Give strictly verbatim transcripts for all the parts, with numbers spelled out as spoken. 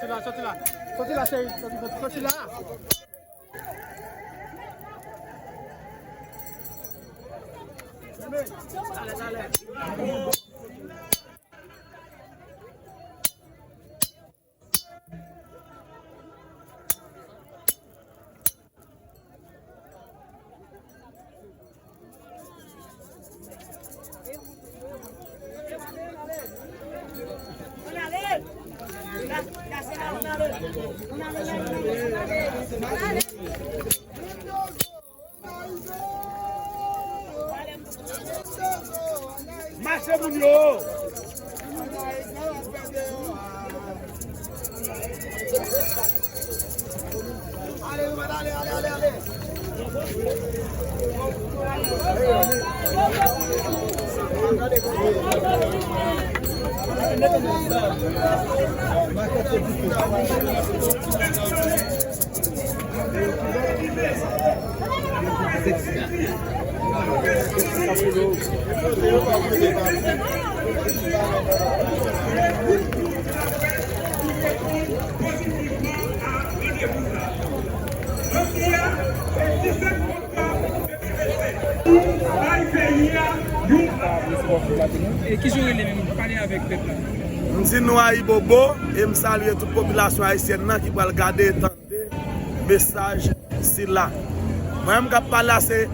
Soti la, soti la. Soti la, cheri. Soti, soti, soti la. Mache moun yo! Ale, ale, ale, ale, ale. E kijan w rele menm? Pale avèk pèp la. M di nou ayibobo e m salye tout popilasyon ayisyèn nan ki pral gade, tande mesaj sila. Mwen menm k ap pale a se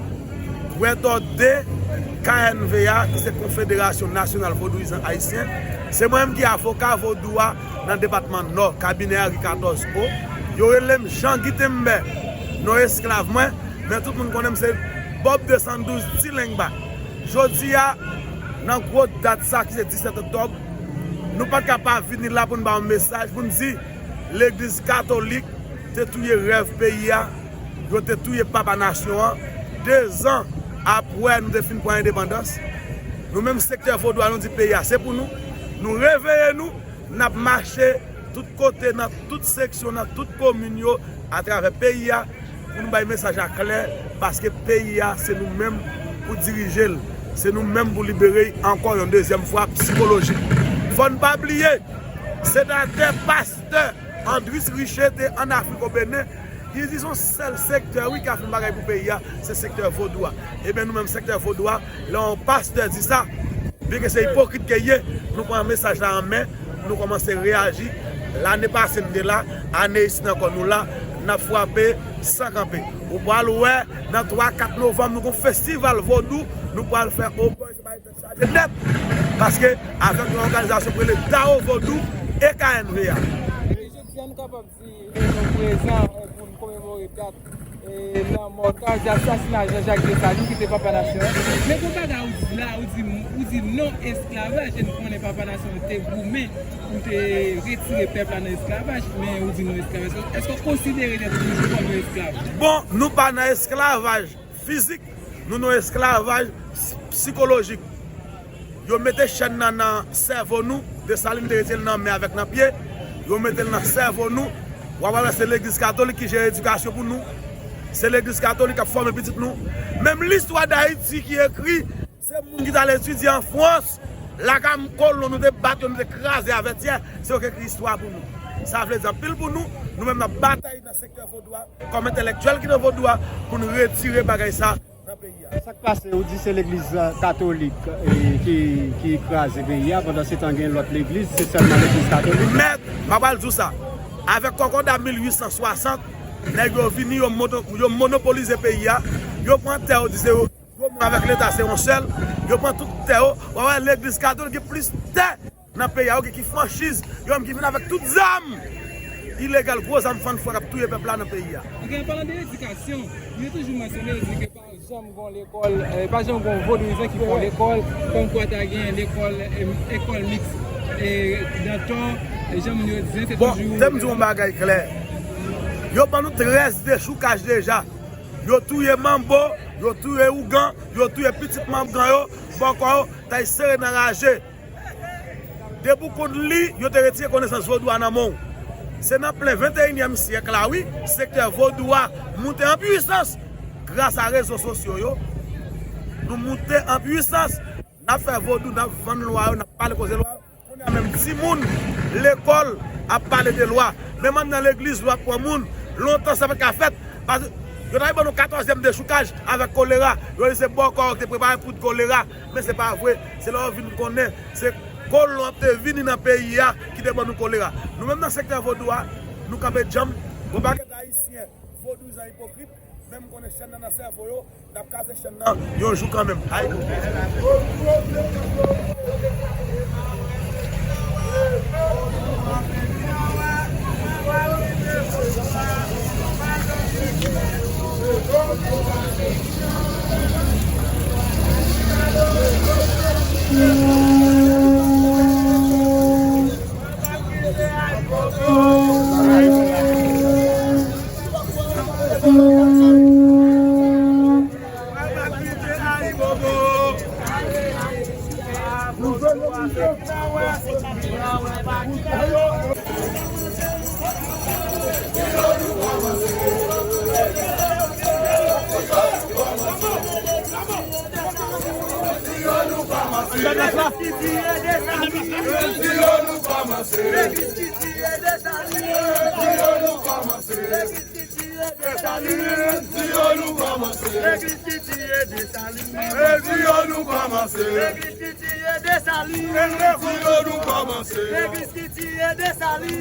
Pwètò de K N V A, ki se Konfederasyon Nasyonal Vodouyizan Ayisyen. Se mwen menm ki avoka vodou a nan depatman Nò, kabinè a ri katòz O. Yo rele m Jean Guy Tembè, non esklav mwen, men tout moun konnen m se Bob de san douz Tilengba. Jodi a, nan gwo dat sa ki se disèt oktòb, nou pa t ka pa vini la pou n ba yon mesaj, pou n di legliz katolik te touye rèv peyi a, yo te touye papa nasyon an. Dezan apre nou te fin pran endepandans, nou menm sektè vodou a, nou di peyi a se pou nou. Nou reveye nou, n ap mache tout kote, nan tout seksyon, nan tout komin yo, atravè peyi a, pou nou bay mesaj la klè, paske peyi a, se nou menm pou dirije l. Se nou menm pou libere l ankò yon dezyèm fwa psikolojik. Fò n pa bliye, senatè pastè Andris Riché te ann Afrik o Benen, li di se yon sèl sektè, wi, ki ka fè yon bagay pou peyi a, se sektè vodou a. Ebyen, nou menm sektè vodou a, lè yon pastè di sa, byenke se ipokrit ke l ye, nou pran mesaj la an men, nou kòmanse reyaji. Lane pase n te la, ane isi nan kò nou la, n ap frape san kanpe. Ou pral wè, nan twa, kat novanm, nou gon festival vodou, nou pral fè o Boys bay tèt chaje nèt. Paske, avèk yon òganizasyon ki rele Dao Vodou e K N V A. Jodi a, nou kapab di, e, nou prezan, e, pou n komemore dat, e, lanmò, otaj, asasina Jean Jacques Dessalines, ki te papa nasyon an. Men gon bagay ou di la, ou di, ou di non esklavaj, e nou konnen papa nasyon an te goumen pou te retire pèp la nan esklavaj, men ou di non esklavaj. Èske w konsidere tèt ou toujou kòm yon esklav? Bon, nou pa nan esklavaj fizik, nou nan esklavaj s-, sikolojik. Yo mete chèn nan nan sèvo nou. Desalin te retire l nan men avèk nan pye. Yo mete l nan sèvo nou. W ap wè se legliz katolik ki jere edikasyon pou nou. Se legliz katolik k ap fòme pitit nou. Menm listwa Dayiti ki ekri, se moun ki t al etidye an Frans. Lakay kolon nou te bat yo, nou te kraze avè tyè. Se yo ki ekri istwa pou nou. Sa vle di anpil pou nou. Nou menm n ap batay nan sektè vodou a, kòm entèlektyèl ki nan vodou a, pou n retire bagay sa nan peyi a. Sa k pase, ou di se legliz, eh, katolik, eh, ki, ki kraze peyi a, pandan se tan gen lòt legliz, se sèlman legliz katolik? Mèt, m ap al di w sa. Avèk kòkòda mil uit san swasant, nèg yo vini, yo mono-, yo monopolize peyi a, yo pran tè yo, di se yo, yo menm avèk Leta se yon sèl, yo pran tout tè yo, w a wè legliz katolik gen plis tè nan peyi a, yo gen ki franchiz, yo menm ki vin avèk tout zam ilegal, gwo zam fann fwa k ap touye pèp la nan peyi a. Ok, an palan de edikasyon, yo toujou mansyone, yo di ke pa janm gon lekòl, eh, pa janm gon vodouyizan ki fè yon lekòl, kòmkwa ta gen lekòl, eh, ekòl miks, eh, Dantò, eh, jan moun yo di, se toujou. Bon, te m di yon bagay klè. Yo ban nou trèz dechoukaj deja. Yo touye manbo, yo touye ougan, yo touye pitit mangan yo, bòkò yo, tay sere nan raje. Depi w konn li, yo te retire konesans vodou a nan men w. Se nan plen venteyinyèm syèk la, wi, sektè vodou a moute an pwisans gras a rezo sosyo yo. Nou moute an pwisans, n ap fè vodou, n ap vann lwa yo, n ap pale koze lwa yo. Kounye a menm, timoun lekòl ap pale de lwa. Menm anndan legliz, lwa pran moun. Lontan, sa pa t ka fèt. Paske yo t al ban nou katòzyèm dechoukaj avèk kolera. Yo di se bòkò yo ki te prepare poud kolera. Men se pa vre. Se lè yo vin konnen se kolon ap te vini nan peyi a ki te ban nou kolera. Nou menm nan sektè vodou a, nou kanpe djanm. Gon pakèt ayisyen vodouyizan ipokrit, menm konnen chèn nan nan sèvo yo, n ap kase chèn nan yon jou kanmenm. Ay. Legliz ki tiye Desalin. Legliz ki tiye Desalin. Legliz ki tiye Desalin. Legliz ki tiye Desalin. Legliz ki tiye Desalin.